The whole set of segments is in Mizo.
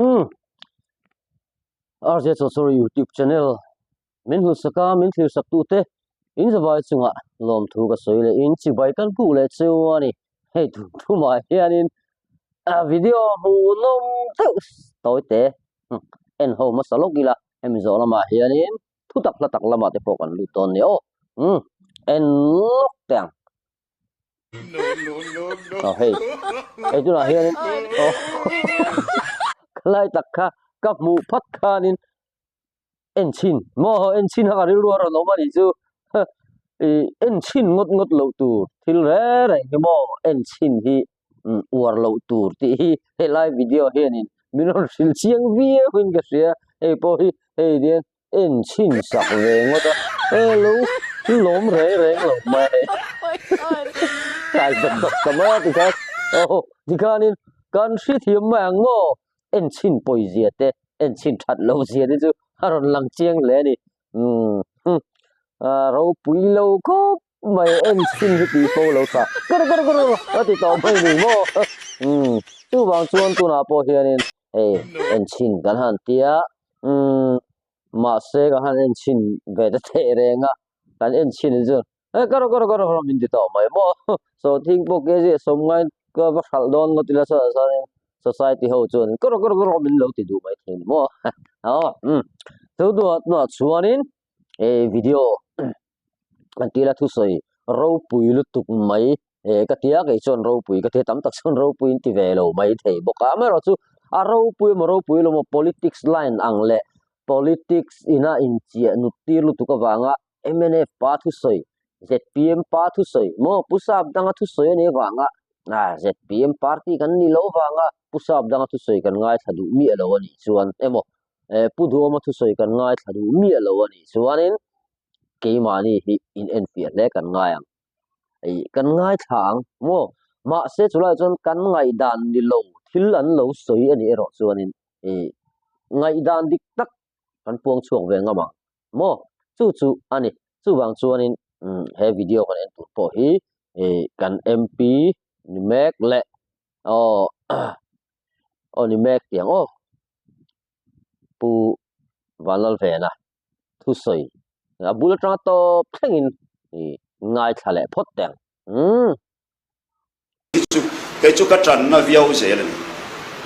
Umm RJ Chawchawr YouTube channel min hmuhsak a min thlirsak tute in zavai chungah lawmthu ka sawi leh in chibai kan hmuh leh chu a ni hei tun thumah hianin a video hmuhnawm deuh tawi te en ho hmasa lawk ila hemi zawh lamah hianin thu tak hla tak lamah te pawh kan lut dawn nia aw umm en lawk teh ang. Aw hei hei tunah hianin aw khalai tak kha ka hmuh phat khanin en chhin maw en chhin kha ka rilru a rawn awm a nih chu ih en chhin ngawt ngawt loh tur thil reng reng hi maw en chhin hi uar loh tur tih hi helai video hianin min rawn hrilh chiang viau in ka hria hei pawh hi hei hian en chhin sak ve ngawt a hello lawm reng reng lo mai kai tak tak ta mai a tikhan aw tikhanin kan hrethiam mai ang maw en chhin pawi zia te en chhin that lo zia te chu a rawn lang chiang hle a ni umm ropui lo khawp mai en chhin hi tih fo lo tha kar kar kar a ti tawh mai ni maw umm chuvang chuan tunah pawh hianin hei en chhin kan han tia umm mahse ka han en chhin ve ta teh reng a kan en chhin hi chuan e kar kar kar kar min ti tawh mai maw sawhthing pawh kg sawmngai ka va hralh dawn ngawt ila saw chuanin society ho chuan kar kar kar min lo ti duh mai thei ni maw aw umm chu tunah tunah chuanin hei video an tih la thusawi ropui lutuk mai eh ka tia kei chuan ropui ka tia tam tak chuan ropui in ti ve lo mai thei bawk a amaherawh chu a ropui emaw ropui lo maw politics line ang leh politics ina inchiah nut tir lutuk avanga mnf pa thusawi zpm pa thusawi maw pu sap danga thusawi a nih avanga ah zpm party kan ni lo vanga pu sap danga thusawi kan ngaithla duh miah lo a nih chuan emaw eh pu duhawma thusawi kan ngaithla duh miah lo a nih chuanin keimahni hi in enfiah hle kan ngai ang ih kan ngaithla ang maw mahse chulaiah chuan kan ngaihdan ni lo thil an lo sawi a nih erawh chuanin ih ngaihdan dik tak kan puang chhuak ve ngam ang maw chu chu a ni chuvang chuanin umm he video kan en tur pawh hi ih kan M_P ni mek leh aw aw ni mek tih ang aw Pu Vanlalvena thusawi a bul atanga tawp thlengin i ngaithla leh phawt teh ang. Umm. Chu kei chu ka tanna viau zel a ni.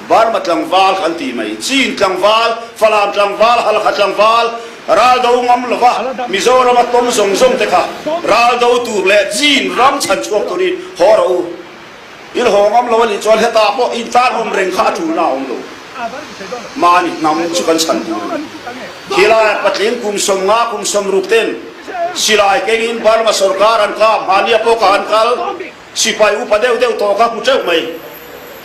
Burma tlangval kan tih mai, Chin tlangval, Falam tlangval, Halkha tlangval, ral do ngam lova Mizoram a tawm zawng zawng te kha ral do tur leh Chin ram chhan chhuak turin haw rawh u. In haw ngam lo a nih chuan hetah pawh in tan awm reng kha a tulna a awm lo. Mahni hnam chu kan chhan tur a ni. Khilai patling kum 50 kum 60 ten silai kengin Burma sorkar an kap, mahnia pawh ka han kal, sipai upa deuh deuh tawh ka hmu teuh mai.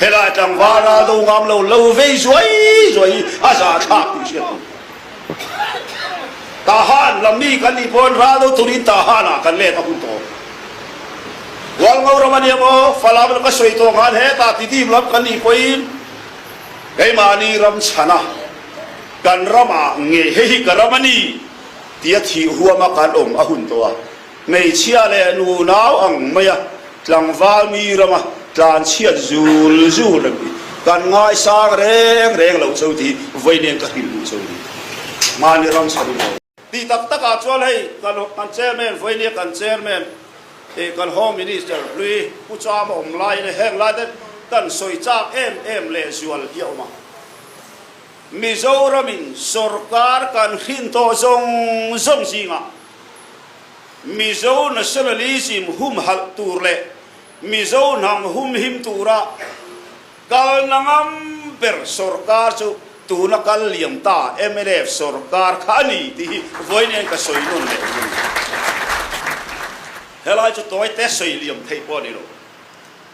Helai tlangval ral do ngam lo lo vei zuai zuai hi a zahthlak tih hriat tur. Tahan lam mi kan nih pawhin ral do turin Tahan ah kan let a hun tawh. Hualngo ram a nia maw? Falam lam ka sawi tawh khan hetah Tidim lam kan nih pawhin keimahni ram chhana kan ramah nge hei hi ka ram a ni tia thih huama kan awm a hun tawh a. Hmeichhia leh nunau ang maia tlangval mi rama tlanchhiat zul zul reng hi kan ngaisang reng reng lo cho tih vawi nen ka hrilh duh cho ni. Mahni ram chhan in lo. Tih tak takah chuan hei kan kan chairman vawinia kan chairman ih kan home minister hlui Pu Chama awm laiin heng lai te kan sawi chak em em leh zual hi a awm a. Mizoramin sorkar kan hrin tawh zawng zawng zingah Mizo nationalism humhalh tur leh Mizo hnam humhim tura Kalna ngam ber sorkar chu tuna kal liam ta mnf sorkar kha a ni tih hi vawiin ka sawi nawn leh ang a ni. Helai chu tawi te sawi liam theih pawh a ni lo.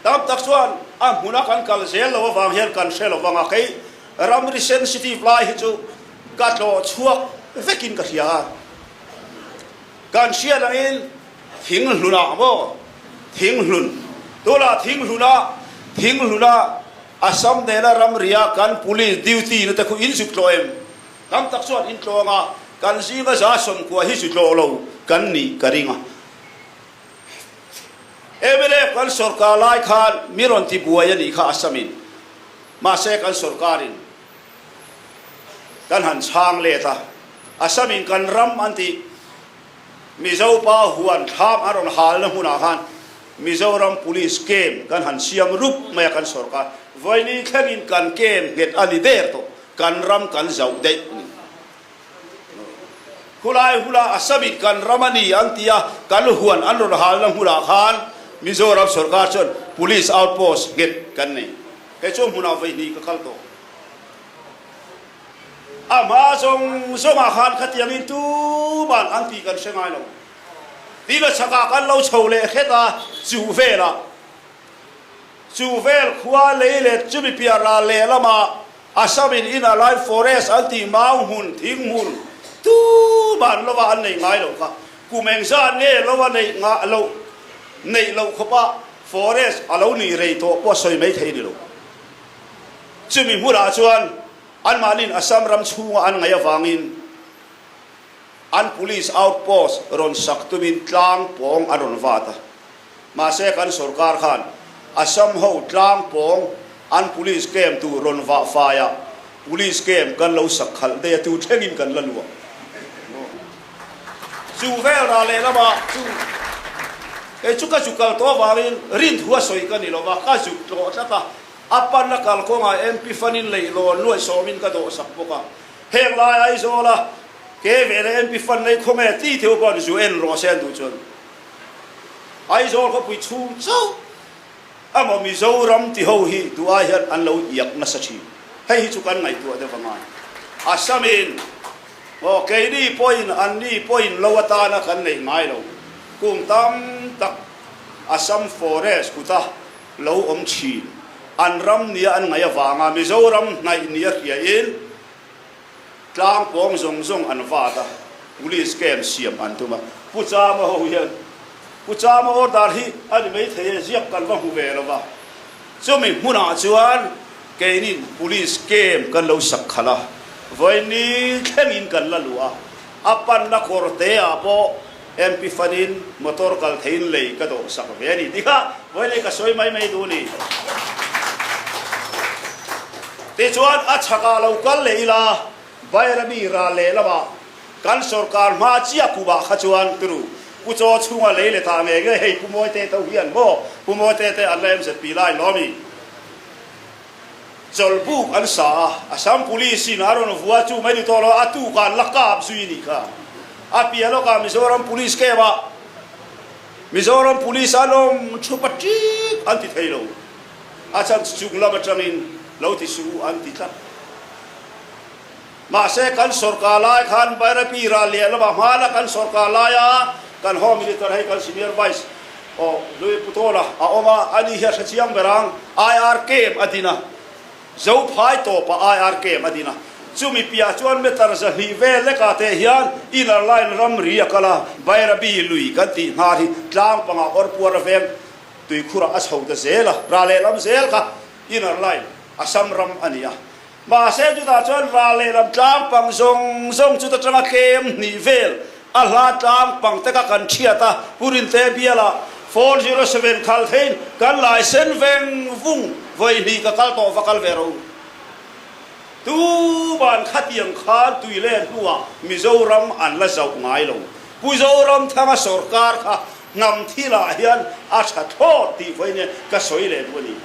Tam tak chuan a hmuna kan kal zel lo avang hian kan hre lo vang a, kei ramri sensitive lai hi chu ka tlawh chhuak vekin ka hria a. Kan hriat angin Thinghlunah maw? Thinghlun. Tunah Thinghlunah, Thinghlunah Assam nena ramria kan police duty na te khu in zuk tlawh em? Tam tak chuan in tlawng a, kan zinga 190 hi zu tlawh lo kan nih ka ring a. Mla kan sorkar lai khan mi rawn ti buai a nih kha Assam in. Mahse kan sorkar in. Kan han chhang let a, Assam-in kan ram an tih Mizo pa huan thlam a rawn halna hmunah khan Mizoram Police camp kan han siam rup mai a kan sawrkar vawiini thlengin kan camp nghet a ni der tawh, kan ram kan zauh daih a ni. Khulai hula Assam-in kan ram a ni an ti a, kan huan an rawn halna hmunah khan Mizoram sawrkar chuan Police outpost nghet kan nei. Kei chu hmunah vawihnih ka kal tawh. A hma zawng zawngah khan khatiangin tuman an tih kan hre ngai lo. Tin a chhakah kan lo chho leh hret a, chu velah chu vel khua lei let chumi piah ral lehlamah Assam-in Inner Line Forest an tih mau hmun, thing hmun tuman lova an nei ngai lo kha. Kum engzat nge lova neih ngah loh neih loh khawpa forest a lo nih rei tawh pawh sawi mai thei ni lo. Chumi hmunah chuan anmahniin Assam ram chhunga an ngaih avangin an police outpost rawn sak tumin tlang pawng an rawn vat a. Mahse kan sorkar khan Assam ho tlang pawng an police camp tur rawn vah faiah police camp kan lo sak khalh daih a, tu thlengin kan la luah. Chu vel rah lehlamah chu kei chu ka zuk kal tawh avangin rinthu a sawi ka ni lova, ka zuk tlawh tlat a. A panna kalkawngah MP Fanin leihlawn nuaih sawmin ka dawhsak bawk a. Heng lai Aizawla ke ve leh MP Fan nei khawnge ti theuh pawh an zu en rawh se an duh chuan Aizawl khawpui chhung chauh emaw Mizoram ti ho hi duh ai hian an lo iak nasa thin. Hei hi chu kan ngaihtuah deuh angai. Assamin aw keini pawhin anni pawhin lo atana kan neih ngai lo. Kum tam tak Assam Forest kuta lo awm thin. An ram nia an ngaih avanga Mizoram hnaih nia hriain tlang pawng zawng zawng an vat a, police camp siam an tum a. Pu Chama ho hian Pu Chama order hi a ni maithei e, ziak kan va hmu ve lo va. Chumi hmunah chuan keinin police camp kan lo sak khalh a, vawiin thlengin kan la luh a, a panna kawr te ah pawh MP fanin motor kal theiin lei ka dawh sak ve a ni tih kha vawiin ka sawi mai mai duh a ni. Tichuan a chhakah lo kal leh ila Bairabi ral leh lamah kan sorkar hma chiah kumah kha chuan turu Pu Chaw chhunga lei let ah ngei ngei hei Pu Mawite tho hian maw Pu Mawite te an la MZP lai lawmi Chawlhbuk an sa a, Assam Police in a rawn vua chu mai ni tawh lo, a tuk ah la kap zui a nih kha. A piah lawkah Mizoram Police camp ah Mizoram Police an awm thup a ṭik an ti thei lo. A chhan chu chung lam aṭangin lo ti suh u an ti tlat. Mahse kan sorkar lai khan Bairapi ral lian lamah hmana kan sorkar laia kan Home Minister hei kan Senior Vice aw Louis Putawla a awm a, ani hi a hre chiang ber ang, IR camp a din a, Zophai tawpah IR camp a din a, chumi piah chuan meter 200 vel lekah teh hian Inner Line ramri a kal a, Bairabi lui kan tih hnar hi tlang pangah awrpuar a veng tuikhurah a chho ta zel a, ral lehlam zel kha Inner Line Assam ram a ni a. Mahse chutah chuan ral lehlam tlang pang zawng zawng chuta tanga tlem hnih vel a hla tlang pang te kha kan thiat a, Pu Rinte bialah 407 khal theiin kan laisen veng vung vawi hnih ka kal tawh va kal ve ro. Tuman khatiang khan tui len hnuah Mizoram an la zauh ngai lo. Pu Zoramthanga sorkar kha hnam thilah hian a tha thlawt tih vawi nia ka sawi leh duh a ni.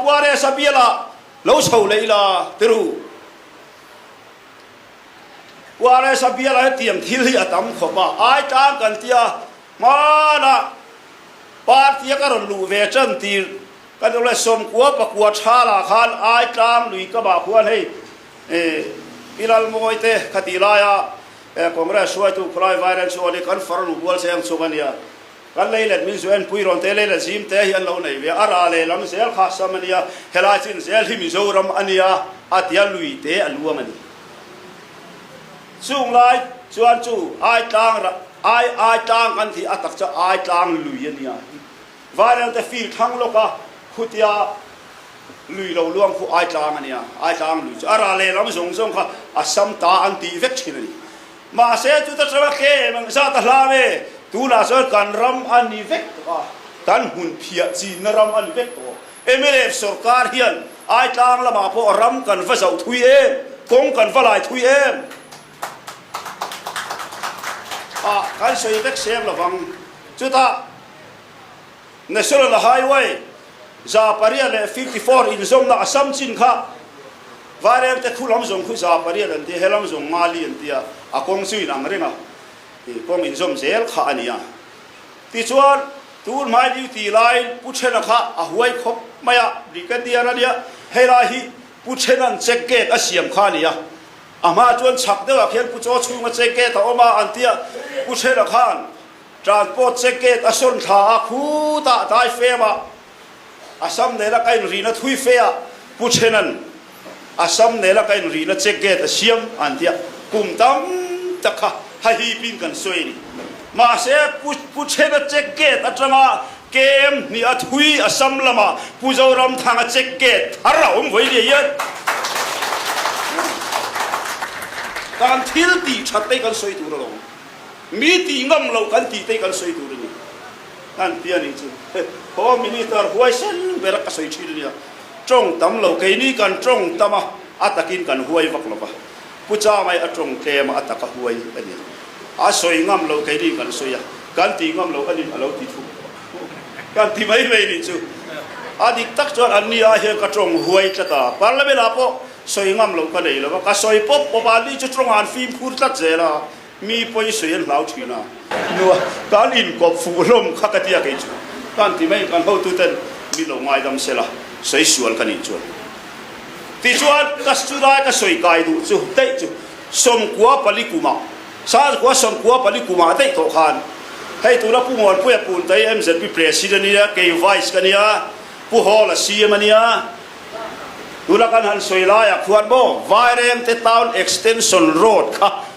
Puaresa bialah lo chho leh ila tiru. Puaresa bialah hetiang thil hi a tam khawp a, ai tlang kan tia hmanah party a ka rawn luh ve tan tir ka duh leh sawmkua pakua thalah khan ai tlang lui ka bah khuan hei Pi Lalmawi te kha tih laia Congress hruaitu khawlai Vairen chu a ni, kan farnu bual cheng chhung a nia. Kan lei let min zu enpui rawn te, lei let zim te hi an lo nei ve a, a rah leh lam zel kha Assam a nia, helai chin zel hi Mizoram a nia a tia lui te a luang a ni. Chung lai chuan chu ai tlang ai ai tlang kan tih a tak chu ai tlang lui a nia. Vairen te field thlang lawk a khutia Lui lo luang khu ai tlang a nia, ai tlang lui chu a rah lehlam zawng zawng kha a sam ta an tih vek thin a ni. Mahse chuta tanga tlem ang zat a hlam e, tunah chuan kan ram a ni vek tawh a, kan hmun phiah chinna ram a ni vek tawh. Mnf sorkar hian Aitlang lamah pawh ram kan va zauh thui em, kawng kan va lai thui em? Ah, kan sawi vek sem lovang. Chutah National Highway 100 leh 54 inzawmna Assam chin kha Vairengte khu lam zawng khu 100 an tia, he lam zawng ngali an tia, a kawng chu inang reng a, kawng inzawm zel kha a ni a. Tichuan, tun hmai duty laiin Pu Thena kha a huai khawp mai a, Brigadier a nia, helai hi Pu Thena'n check gate a siam kha a ni a, a hma chuan chhak deuhah khian Pu Chaw chhunga check gate a awm a an tia, Pu Thena khan transport check gate a sawn thla a, khutah dai femah Assam nena ka inrihna thui fe a, Pu Thena'n Assam nena ka inrihna check gate a siam an tia, kum tam tak kha hahipin kan sawi a ni. Mahse, Pu Pu Thena check gate atanga kem hnih a thui Assam lamah Pu Zoramthanga check gate thar a awm vawi nia hian kan thil tih that te kan sawi tur alawm. Mi tih ngam loh kan tih te kan sawi tur a ni. An ti a nih chu. Home Minister huaisen ber a ka sawi thin a nia. Tawng tam lo, keini kan tawng tam a, a takin kan huai vak lo va. Pu Changai a tawng tlem a, a taka huai a ni. A sawi ngam lo, keini kan sawi a, kan ti ngam lo a nin a lo ti thung. Kan ti mai mai nih chu. A dik tak chuan an ni ah hian ka tawng huai tlat a, Parliament ah pawh sawi ngam loh ka nei lo va, ka sawi pawp pawp a, an ni chu tawng an fimkhur tlat zel a. Mi pawi sawi an hlau thin a. Nua, kan inkawp fuh hlawm kha ka ti a kei chu. Kan ti mai, kan hotuten mi lo ngaidam se la, sawi sual ka nih chuan. Tichuan, ka chulai ka sawi kai duh chu daih chu 94 kumah, sangkua 94 kumah daih tawh khan, hei tuna Pu Ngawnpuia Puntai MZP President a nia, kei Vice ka nia, Pu Hawla CM a nia, tuna kan han sawi laiah khuan maw Vairengte Town Extension Road kha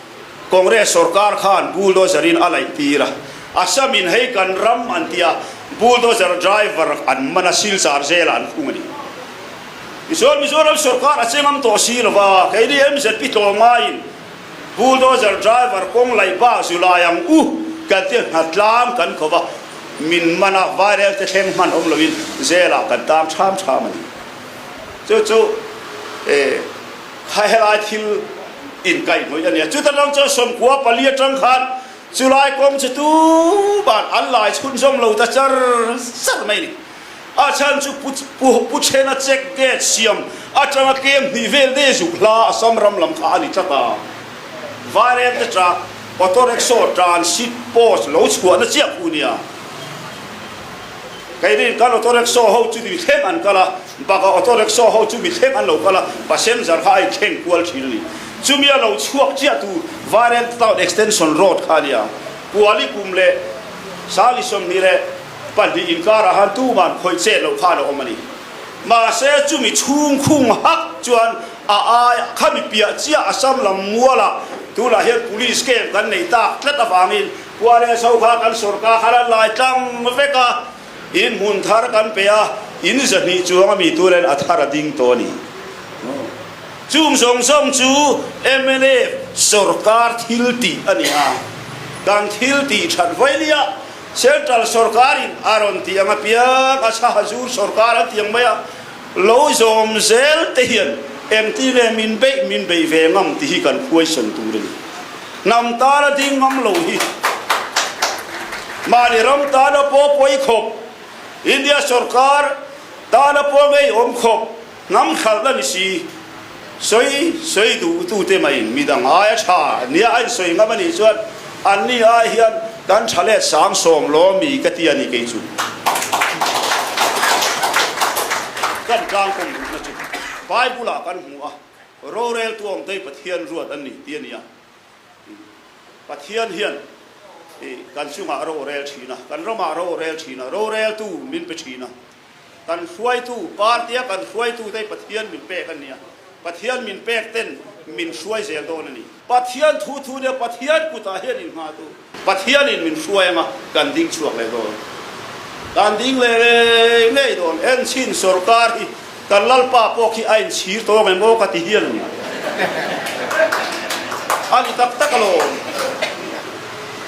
Congress sorkar khan bulldozer in a laih tir a, Assam in hei kan ram an ti a, bulldozer driver an man a, Silchar zel ah an khung a ni. Tichuan Mizoram sorkar a che ngam tawh si lo va, keini MZP tlawmngaiin bulldozer driver kawng laih bak zu lai ang u kan ti a, hnatlang kan kho va, min man a, viral te thleng hman awm loin zel ah kan tang ṭham ṭham a ni. Chu chu eh. Kha helai thil inkaihhnawih a nia. Chuta tang chuan 94 atang khan chulai kawng chu tuman an lai chhunzawm lo ta char char mai a ni. A chhan chu Pu Pu Thena check gate siam atanga kem hnih vel de zuk hla Assam ram lam kha a ni tlat a. Vairengte truck, auto rickshaw transit post lo chhuahna chiah khu nia. Keini kan auto rickshaw ho chu mi thleng an kal a, bakah auto rickshaw ho chu mi thleng an lo kal a, passenger kha a inthleng kual thin a ni. Chumi a lo chhuak chiah tur Vairengte Town Extension Road kha a nia. Kuali kum leh Sali 22 inkarah khan tuman khawih chet loh khan a awm a ni. Mahse chumi chhung khung hak chuan a ai khami piah chiah Assam lam mualah tunah hian police camp kan nei tak tlat avangin Kuale chho kha kan sorkar khan an lai tlang vek a, in hmun thar kan pe a, in 200 chuang a mi turin a thar a ding tawh a ni. Chung zawng zawng chu mnf sorkar thil tih a ni a, kan thil tih that vailia Central sorkarin a rawn tih ang apiang a chhahazur sorkar an tih ang mai a, lo zawm zel te hian engtin nge min beih min beih ve ngam tih hi kan khuaisawn tur a ni. Hnam tana ding ngam lo hi mahni ram tana pawh pawi khawp, India sorkar tana pawh ngei awm khawp hnam hralhna ni si. Sawi sawi duh tute maiin midang aia tha nia a insawi ngam a nih chuan anni ai hian kan tha let sang sawm law mi ka ti a ni kei chu. Kan tlangkawm duhna chu Bible ah kan hmu a, roreltu awmtei Pathian ruat an ni ti a ni a. Pathian hian kan chungah rorel thin a, kan ramah rorel thin a, roreltu min pe thin a. Kan hruaitu, party a kan hruaitute hi Pathian min pek a ni a, Pathian min pek ten min hruai zel dawn a ni. Pathian thu thu nia Pathian kutah hian inngah duh. Pathianin min hruai anga kan ding chhuak leh dawn. Kan ding leh ngei ngei dawn. Enchhin sorkar hi kan Lalpa pawh khi a inchhir tawng em aw ka ti hial a ni. A ni tak tak alawm.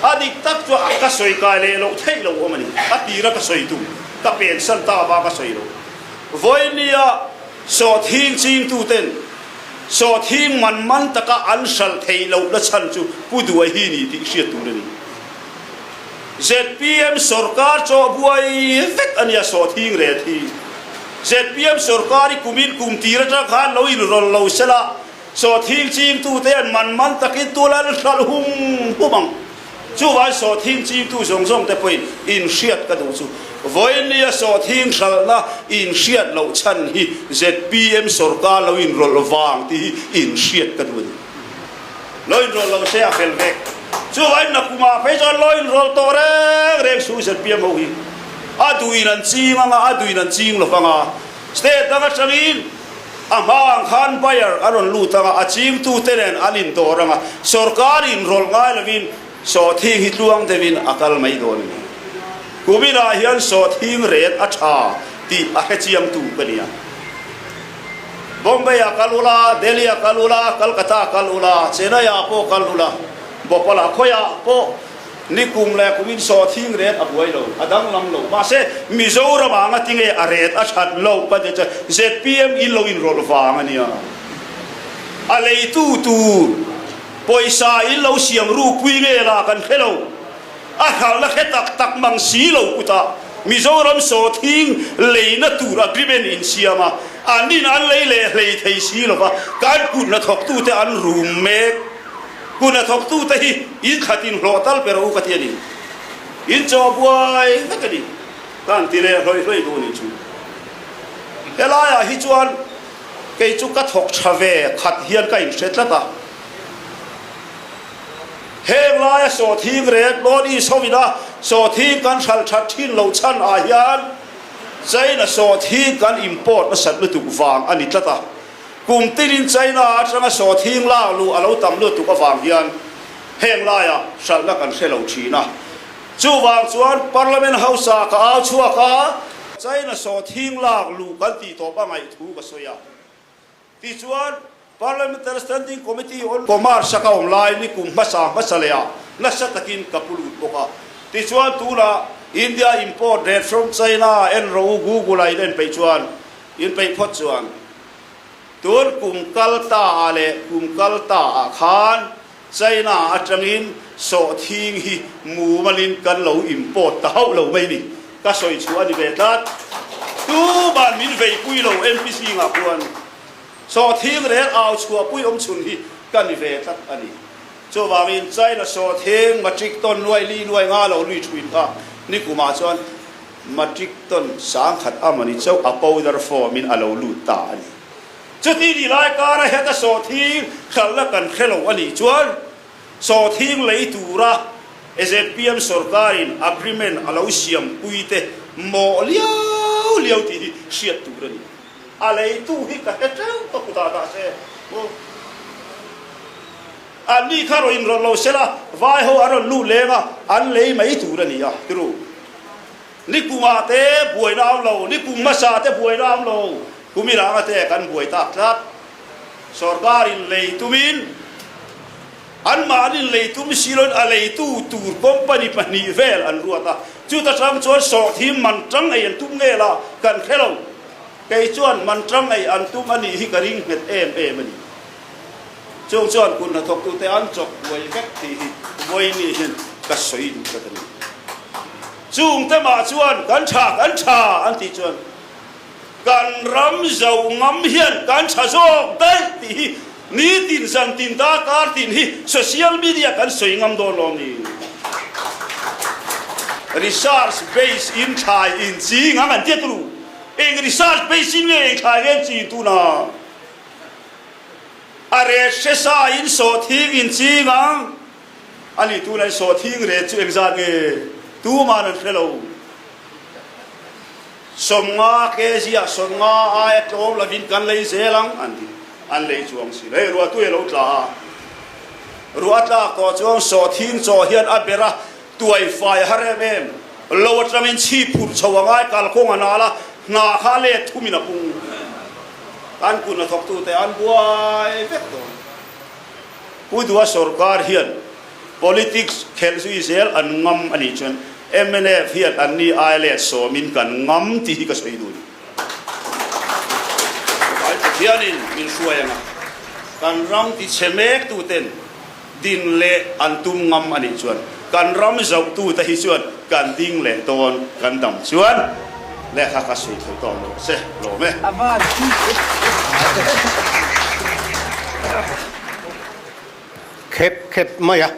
A dik tak chu a ka sawi kai leh loh theih lo awm a ni. A tira ka sawi tum. Ka pensan ta avang ka sawi lo. Vawinia sawhthing chingtuten sawhthing man man taka an hralh theih lohna chhan chu Pu Duai hi ni tih hriat tur a ni. Zpm sawrkar chaw buai vek a nia sawhthing ret hi. Zpm sawrkar i kumin kum tir atang khan lo inrawlh lo sela sawhthing chingtute an man man takin tul an hralh hum hum ang. Chuvai sawhthing chingtu zawng zawng te pawhin inhriat ka duh chu vawinia sawhthing hralhna inhriat loh chhan hi zpm sawrkar lo inrawlh vang tih hi inhriat ka duh a ni. Lo inrawlh lo se a fel vek. Chuvai nakumah phei chuan lo inrawlh tawh reng reng suh zpm ho hi a duhin an ching anga a duhin an ching lo vang a. State dang atangin a hma ang khan buyer a rawn lut anga a chingtute nen an indawr anga sorkar inrawlh ngai lovin sawhthing hi tluang deuhin a kal mai dawn a ni. Kuminah hian sawhthing ret a tha tih a hrechiangtu ka ni a. Bombay-ah kal ula, Delhi-ah kal ula, Calcutta-ah kal ula, Chennai-ah pawh kal ula, Bhopal-ah khawiah pawh Nikum leh kumin sawhthing ret a buai lo, a danglam lo. Mahse, Mizoram ah nga tinge a ret a that loh ka ti chuan zpm in lo inrawlh vang a nia. A leitu tur pawisa in lo siam rupui nge lah kan hre lo. A hralhna hre tak tak mang si lo kutah Mizoram sawhthing leina tur agreement in siam a, an in an lei leh hlei thei si lova, kan kut hnathawktute an rum mek. Kut hnathawktute hi in khat in hlawh tal ber u ka ti a ni. In chaw buai vek a ni. Ka han ti leh hlawih hlawih duh a nih chu. Helaiah hi chuan kei chu ka thawk tha ve khat hian ka inhre tlat a. Heng laia sawhthing ret North East ho ina sawhthing kan hralh that thin loh chhan ah hian China sawhthing kan import nasat lutuk vang a ni tlat a. Kum tinin China atanga sawhthing lak luh a lo tam lutuk avang hian heng laiah hralhna kan hre lo thin a. Chuvang chuan Parliament House-ah ka au chhuak a, China sawhthing lak luh kan tih tawp a ngaih thu ka sawi a. Tichuan, Parliamentary Standing Committee on Commerce-a ka awm lai ni kum hmasa hmasa leh ah nasa takin ka pu lut bawk a. Tichuan, tunah India import rate from China en rawh u Google-ah in en peih chuan in peih phawt chuan tun kum kal ta ah leh kum kal ta ah khan China atangin sawhthing hi mumalin kan lo import ta hauh lo mai ni. Ka sawi chhuah a ni ve tlat. Tuman min veipui lo MPC ngah khuan sawhthing rel au chhuahpui awm chhun hi ka ni ve tlat a ni. Chuvangin China sawhthing matric ton nuai li nuai nga lo lui thuin kha nikumah chuan Matric ton sangkhat a mani chauh a powder form in a lo lut ta a ni. Chuti ni lai kara heta sawhthing hralhna kan hre lo a nih chuan sawhthing lei tura zpm sorkarin agreement a lo siam pui te mawh liau liau tih hi hriat tur a ni. A leitu hi ka hre teuh ka kutah dah se maw. Anni kha rawn inrawlh lo sela, vai ho an rawn lut leng a, an lei mai tur a ni a, tiru. Nikumah te buaina a awm lo, nikum hmasa te buaina a awm lo, kumiranga te kan buai tak tlat. Sorkarin lei tumin, anmahnin lei tum si loin a leitu tur company pahnih vel an ruat a, chuta tang chuan sawhthim man tang ei an tum nge la kan hre lo. Kei chuan man tang ei an tum a nih hi ka ring nghet em em a ni. Chung chuan kut hnathawktute an chawk buai vek tih hi vawiin hian ka sawi duh tlat a ni. Chungte mah chuan kan tha, kan tha an tih chuan kan ram zo ngam hian kan tha zawk daih tih hi nitin zantin darkar tin hi social media kan sawi ngam dawn lo a ni. Research base in thlai in ching ang an tia turu. Eng research base in nge eng thlai nge an chin tuna? A ret hre sa in sawhthing in ching ang. A ni tunah in sawhthing ret chu engzat nge tuman an hre lo. 50 kg ah 50 aia tlawm lovin kan lei zel ang an ti. An lei chuang si lo. Hei ruah tui a lo tla a. Ruah a tlak tawh chuan sawhthing chaw hian a ber a tuai fai a har em em. Lo atangin chhip phurh chho a ngai kalkawng a nal a, hna kha let thumin a pung. Kan kut hnathawktute an buai vek dawn. Pu Dua sorkar hian politics khelh zui zel an ngam a nih chuan mnf hian anni ai let sawmin kan ngam tih hi ka sawi duh a ni. Pathianin min hruai ang a, kan ram tichhe mek tuten din leh an tum ngam a nih chuan kan ram zohtute hi chuan kan ding leh dawn kan dam chuan lehkha ka sawi thei tawh lo che lawm e. Khep khep mai a.